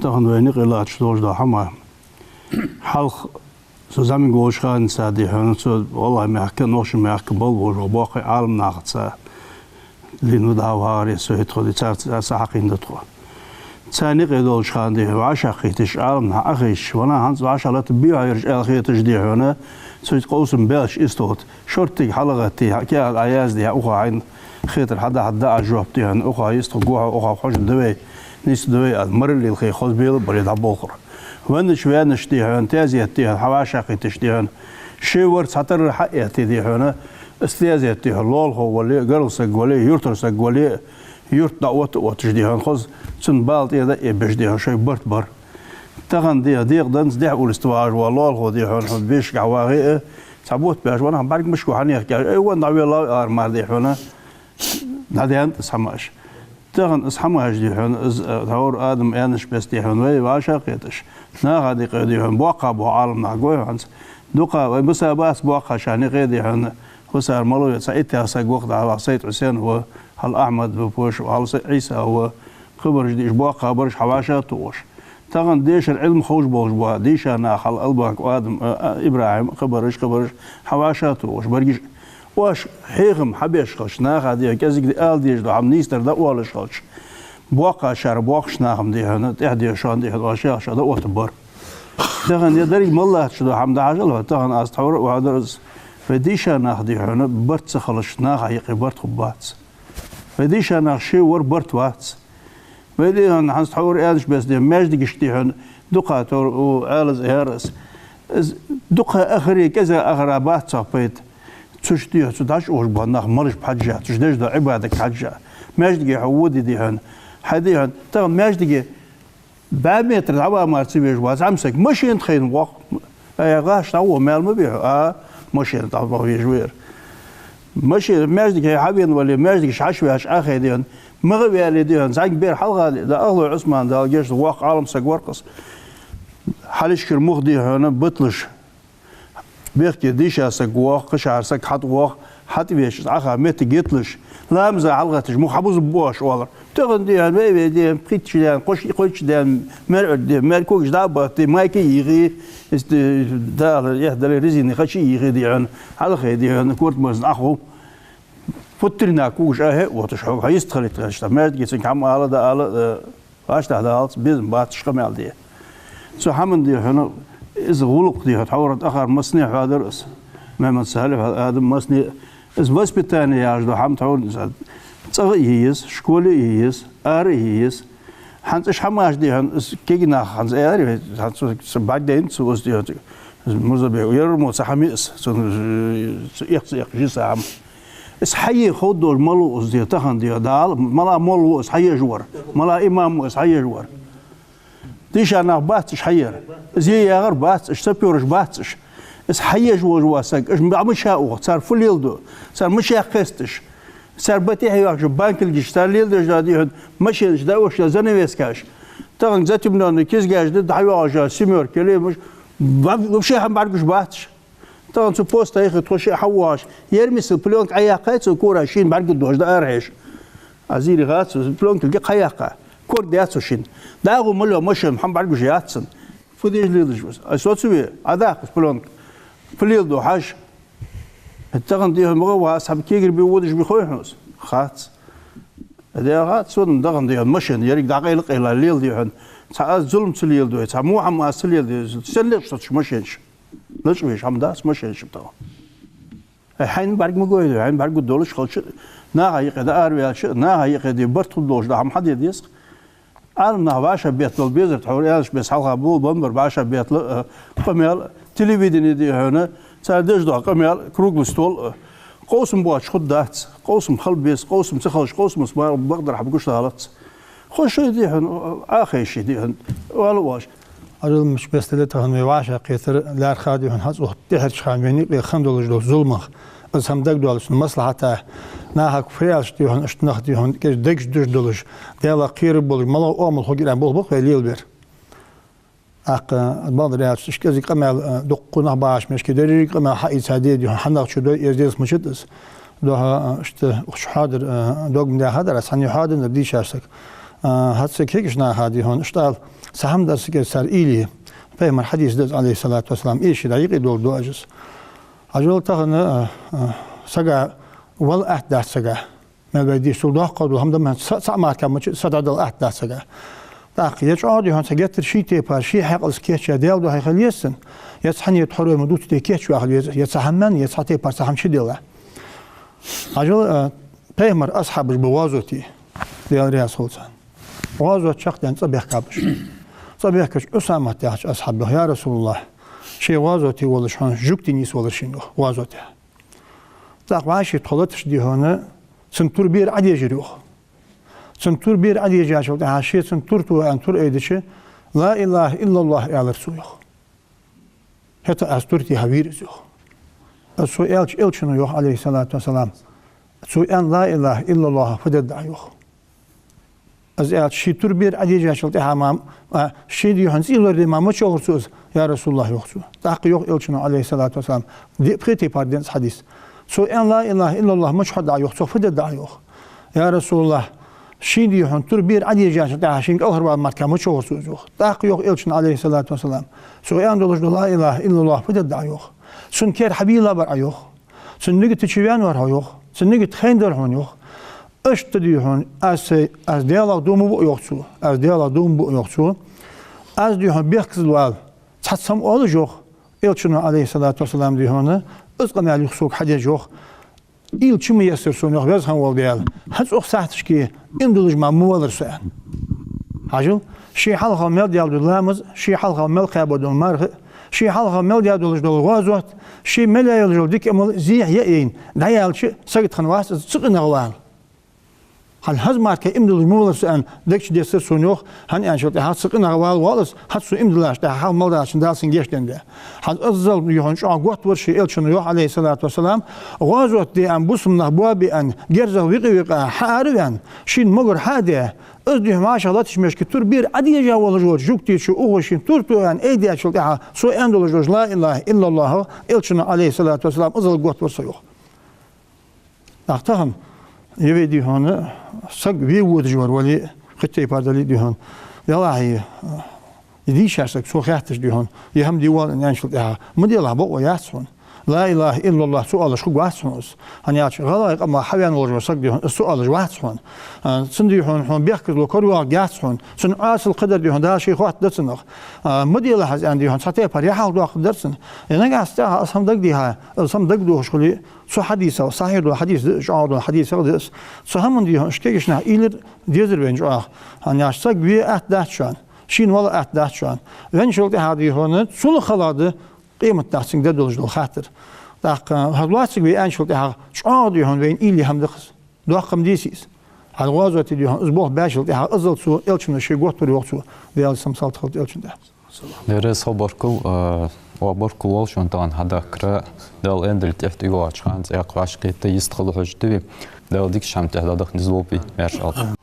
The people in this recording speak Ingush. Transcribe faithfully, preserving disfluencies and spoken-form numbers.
Тахан вай наькъа латташ долаш да хӀама. Хьалха цу зӀамига волча хана цу, дий хьона, цу, валлахӀи, мехка, нохчий мехка болх беш бола боккхий Ӏаламнахаца, лин ва дӀа вагӀаре со хӀетахо, ди царца, царца хьакхийна да тхо. Цу наькъа долча хана, дий хьона, вӀашагӀкхийтача, Ӏаламнах Ӏохайшача, ванах хӀанз вӀашагӀлатта бий хьо ераш аьнна хеташ, дий хьона, цу къовсам баьлча, истота шорттига хьалгӀатте, каьхат Ӏоязде, укхо хьайна хетар хьадахьаргда, Ӏа жоп, дий хьона, укхо йистхургва хьо, укхо хозаш да вай, нийса да вай, аз мараллил хий хоза бела а бале дӀаболхар. Веннача, ваьннача, дий хьона, таьзет, дий хьона, хьавӀашагӀкхийтача, дий хьона, ший вар цхьатарра хьаэтте, дий хьона, из таьзет, дий хьона, лоалахо вале а, гаргара саг вале а, юртара саг вале а, юрта дӀаотта а отташ, дий хьона, хоза цун бала тӀера а эбеш, дий хьона, шоай барт бар. Тахан, дий хьона, декъа данза дехьа улиста вагӀаш вола лоалахо, дий хьона, хьона бешагахьа вагӀе а, цхьа бутт беш, ванах бӀарга мишта хьанехкаш, ай, ван дӀавеллав ара мара, дий хьона, дӀадаьннад из хӀамаш. Тахан из хӀамаш, дий хьона, из, э, тхьовра Адам аьннача беса, дий хьона, вай вӀашагӀкхеташ, наха наькъа, дий хьона, боккха бола Ӏаламнах гой хьона хӀанз. Дукха вай маса бац боккхача наькъа, дий хьона, хӀусар малув, цхьа иттех саг ва-кх дӀа, Сайд-Хьусен ва, хьал Ахьмад ва, пош, хьал Са-, Ӏийса ва, кхыбараш, дий, уж боккхагӀбараш хьавӀашагӀтохаш. Тахан дешара Ӏилма ховш болаш бола дийша нах, хьал Албанков Адам, а, а, ИбрахӀим, кхыбараш, кхыбараш хьавӀашагӀтохаш, баргиш. Оаш хьехам хьабеш хилча, наха, дий хьона, кӀезига ала дезаш дола хӀама нийсдар дӀаоалаш хилча, боккхагӀчар боккхача наха-м, дий хьона, тӀехьа дешаш, дий хьона, оаш яхачох дӀаоттаргбар. Тахан ер деррига мел латташ дола хӀама дӀахьажал хьо, тахан аз тхьовра а оалар из, вай дийша нах, дий хьона, барт ца хилча, наха юкъе барт хургбац. Вай дийша наха ший вар барт вац. Вай, дий хьона, хӀанз тхьовра аьннача беса, дий хьона, маьждигашка, дий хьона, дукха тхьовра, у, Ӏаьлас яхар из. Из дукха ахаре, кӀезига ахара бац цох пайда. Цу чу, дий хьона, цу дӀачуухаш бола нах малаш ба хьажжа, цу чу деш дола Ӏибадат хьажжа. Маьждиге хьо воде, дий хьона, хьай, дий хьона, тахан маьждиге бӀаь метр дӀаваха мара ца везаш вола зӀамсаг машина тӀа хайна воагӀа. Ай, гӀаш дӀавоагӀа, маьл ма бий хьо, а, машина тӀа ваха везаш вар. Машина, маьждиге хьавена вале, маьждиге хьачувеча Ӏохайна, дий хьона, магӀа ваьле, дий хьона, зӀамига бер хьалха да, Ахлой Ӏусман, Дала гешт долда, воккха Ӏалам саг вар-кх из. Хьалхашкара мух, дий хьона, биталуш, бехке дийша саг воагӀа, кхычахьара саг хьатӀавоагӀа, хьатӀавеча, из Ӏоха моттиг йиталуш, ламаза хьалгӀетташ, мух хьабузаргба оаш, оалар. Тахан, дий хьона, вай, вай, дий хьона, пхийтта шу даьнна, кхо шу, кхойтта шу даьнна, мер Ӏуьрде, мер когаш дӀа а батте, майка а йийхе, из, дий, Дала, эхь дале, резина хачи а йийхе, дий хьона, хьалхе, дий хьона, корта марзна Ӏохов. Путтаренга когаш Ӏохайна а отташ, хьо, хьо йистхилийта гӀерташ, тӀаккха маьждиге цунга хӀама ала да ала, э, вӀаштӀехьадалац, безам бац, уж къамаьл де. Цу хӀаман, дий хьона, из гӀулакх, дий хьона, тхьовра тӀехьара массане хьоадаьр из. Мухьаммад-Салихь, Адам, массане. Из воспитание яхаш дола хӀама тхьовра, цӀагӀа а е еза, школе а е еза, ара а е еза. ХӀанз уж хӀамаш, дий хьона, из кегий нах хӀанз аьлар вай, хӀанз цу, цу бӀаргадайнад цо из, дий хьона, из Мурзабек, ер мо цхьа хӀама я из, цун, цу эккха, цу эккха жиса хӀама. Из хьае ховргдолаш малув из, дий, тахан, дий, Дала, мала молла ва из хьаеш вар, мала имам ва из хьаеш вар. Дийша нах бац уж хьаер. Из е ягӀар бац уж, сапёраш бац уж. Из хьаеш волаш вола саг, уж дӀа мича ух, цар фу леладу, цар мича кхесташ, цар ба тӀехьа йоахача банкилгаш, цар леладеш да, дий хьона, машенаш, дӀаош да занавескаш. Тахан затемнённый кизгаш да, дӀайоагӀаш да семёрка, лемаш, ва-, вообще хӀама бӀаргагуш бац уж. Тахан цу поста юхе тхо шиъ хьавоагӀаш, ер миссел плёнка Ӏояьккхай цо, кора шийна бӀаргадоагӀаш да арахьежаш. Азири гӀа цо, плёнка кхы хьаяьккхай. Корта даьд цо шийна. ДӀахо мел йола машен хӀама бӀаргагуш яц цунна. Фу деш лелаш ва из? Ай, со ца ве, Ӏодаккха из плёнка. Фу леладу хьажа. Тахан, дий хьона, магӀа ваха, цхьа кегар бе водаш бий хой хьона из? Хац. Де хац сона, тахан, дий хьона, машен еррига дӀакъайла-къайла лела, дий хьона. Цхьа аз зулам ца леладой, цхьа во хӀама аз ца леладой, сенна лечкъа соцаш машенаш? Лечкъавеш хӀама дац машенаш тахан. Э, хьайна бӀарга ма гойла, хьайна бӀаргагургдолаш хилча, наха юкъе дӀаараваьлча, наха юкъе, дий, барт хургдолаш дола хӀама хьаде деза-кх. Ӏаламнах вӀашагӀбетталал безар, тхьовра аьлча беса, хьалха бола бамбар вӀашагӀбеттала, э, къамаьл, телевидени, дий хьона, цар деш дола къамаьл, круглый стол, э, къовсам боацаш хургдац, къовсам хила беза, къовсам ца хилча, къовсамца ма-, бакъдар хьаб гуш далац. Хо шоай, дий хьона, Ӏохайша, дий хьона, оал оаш. Ӏалам мича беса дале а, тахан вай вӀашагӀкхетар лаьрхӀа, дий хьона, хьацӀух тӀехьарча хана вайна юкъе хинна долаш дола зуламах. Из хӀама дагадоалача, маслахьата, нахага фу аьлча, дий хьона, иштта нах, дий хьона, кӀезига дегаш деш долаш, Даьлах кхераш болаш, малагӀа оамал хургья аьнна болх ба-кх вай лелабер. ТӀаккха, бакъдар аьлча, иштта кӀезига къамаьл, э, дукха нах бахьаш мешке, деррига къамаьл хьаийца де, дий хьона, хьанах чу дой, эздел мачат из. Духьа, э, иштта, укх чу хьоадар, э, догма даьха дар, аз хьанна хьоаденнар дийша саг. А, хӀанз цу кегийча наха, дий хьона, иштта ала, цхьа хӀама дар сага, цар уйла е. Пайхамара хьадис да из, Ӏалайхи ссалату вассалам, эший дӀа юкъе долаш да из. Хьажал тахан, а, а, сага вала атта дац сага. Мегаш дийш цул доккхагӀа дола хӀама да, ма са, цхьа марка мача са дӀадала атта дац сага. ТӀаккха е чӀоагӀа, дий хьона, цхьа геттара ший тайпара, ший хьаькъалца кийчъяь Даьла духьа хила еза цун, е цхьанне тхьовра ма дувцаш кийчваь хила веза, е цхьа хӀама, е цхьа тайпара цхьа хӀама чудилла. Хьажал, а, пайхамара асхьабаш ба гӀазоте, Даьла раьза хилва царна. ГӀазота чакхдаьнна цӀабаьхкаб уж. ЦӀабаьхкача Ӏусамат яхача асхьабо йоах: «Я РасулаллахӀ, ше гӀазоте волаш хьона жугтий нийсвелар шийна», йоах, «гӀазоте». ТӀаккха вӀаший тхо латаш, дий хьона, цун тур бера Ӏодежар, йоах. Цун тур бера Ӏодежачул тӀехьагӀа ше цун тур тоха аьнна тур айдича, «Ла илахӀа иллаллахӀ» аьлар цо, йоах. ХӀаьта аз тур техьа вийра из, йоах. Из цо аьлча, Элчано йоах, Ӏалайхи ссалату вассалам, цо аьнна «Ла илахӀа иллаллахӀ» фу дергда Ӏа, йоах. Из аьлча, ший тур бера Ӏодежачул тӀехьагӀа ма, а, ший, дий хьона, цӀий лораде ма мича вахар цо из, я РасулаллахӀ, йоах цо. ТӀаккха йоах Элчано, Ӏалайхи ссалату вассалам, диъ-пхи тайпара денз хьадис. Цо аьнна «Ла илахӀа иллаллахӀ» мича хьоргда Ӏа, йоах, цо фу дергда Ӏа, йоах. Я РасулаллахӀ, ший, дий хьона, тур бера Ӏодежачул тӀехьагӀа шийна кӀалхарвала мара мича вахар цо из, йоах. ТӀаккха йоах Элчано, Ӏалайхи ссалату вассалам, цо аьнна долаш дола «Ла илахӀа иллаллахӀ» фу дергда Ӏа, йоах. Цун кер хьабийлабар Ӏа, йоах. Цун нигат чувена вар хьо, йоах. Цун нигат хайна дар хьона, йоах. Иштта, дий хьона, аз, аз Даьлах дув ма буъ, йоах цо. Аз Даьлах дув ма буъ, йоах цо. Аз, дий хьона, бехказа вала цхьацца хӀама оалаш, йоах. Элчано, Ӏалайхи ссалату вассалам, дий хьона, из къамаьл юха сога хьадеш, йоах. Уйла чу ма ессар сона, йоах, Веза хинна вола Даьла. ХӀанз укх сахьаташка иман диллаш мара ма валар со, аьнна. Хьажал, ший хьалха мел даь дола ламаз, ший хьалха мел кхаьба дола марха, ший хьалха мел даь долаш дола гӀазот, ший мел яь йолаш йола дика Ӏамал, зехьа яйна, дӀаяьлча, сагота хинна вац из цу къинах вала. Хьал хӀанз мара иман диллаш ма валар со, аьнна, дег чу дессар сона, йоах, хӀана аьлча тӀехьагӀа цу къинах вала воал из, хӀанз цо иман диллача тӀехьагӀа хьалха мел дагӀачун Дала цунна гешт денна да. ХӀанз аззал, дий хьона, чӀоагӀа готта вар ше, Элчано йоах, Ӏалайхи ссалату вассалам, гӀазот де аьнна, бусалба нах боабе аьнна, герзах викъа-викъа хьаараваьнна, шийна могар хьаде, из, дий хьона, вӀашагӀ латтача мешка тур бера Ӏодежа волаш волча жугтичо укхо шийна тур тоха аьнна айдаьчул тӀехьагӀа, цо аьнна долаш долча «Ла илахӀа иллаллахӀах» Элчано, Ӏалайхи ссалату вассалам, аззал готта вар со, йоах. ТӀаккха тахан, е вай, дий хьона, саг ве водаш вар вале, кхы тайпара дале, дий хьона, ялахьи, дийша саг, цо хаьттача, дий хьона, е хӀама де воал аьнначул тӀехьагӀа, ма делахь, бокъо яц хьона. «Ла илахӀа иллаллахӀ» цо оалаш хургвац хьона из. ХӀана аьлча гӀалгӀай къамах хьавена волаш вар саг, дий хьона, из цо оалаш вац хьона. А, цун, дий хьона, хьона бехказло каравоагӀаргьяц хьона. Цун Ӏаьсал кхыдар, дий хьона, Дала ший хоаттадаьд цунах. А, ма делахь из аьнна, дий хьона, цхьа тайпара яхьалха доаккхаргдар цунна. Е нагахьа цу тӀехьа из хӀама дагадехе, из хӀама дагадохаш хуле, цу хьадисах, сахьихь дола хьадис да из, чӀоагӀа дола хьадисах да из. Цу хӀаман, дий хьона, уж кегийча наха уйла ер дезар вайна чӀоагӀа. ХӀана аьлча саг ве атта дац шоана, шийна вала атта дац шоана. Венначул тӀехьагӀа, дий хьона, цул хала да къематдийнахьа цунга де долаш дола хаттар. ТӀаккха хӀанз лоацца ве аьнначул тӀехьагӀа чӀоагӀа, дий хьона, вайна уйла е хӀама да-кх из. Доккха хӀама деций из? Хьал гӀазоте, дий хьона, из болх баьчул тӀехьагӀа аззал цо, Элчано ший готта вар, йоах цо, Даьла салам-салот хилда Элчан тӀа. Дерригаш баркал, а, ва баркал волаш шоана тахан хьадахкара, Дала аьннадале тӀехьа тӀайоагӀача хана цӀаькха вӀашагӀкхета йистхила хьожаргда вай. Дала дикача хӀаман тӀа дӀадаха низ лулба вай, маьрша Ӏалда.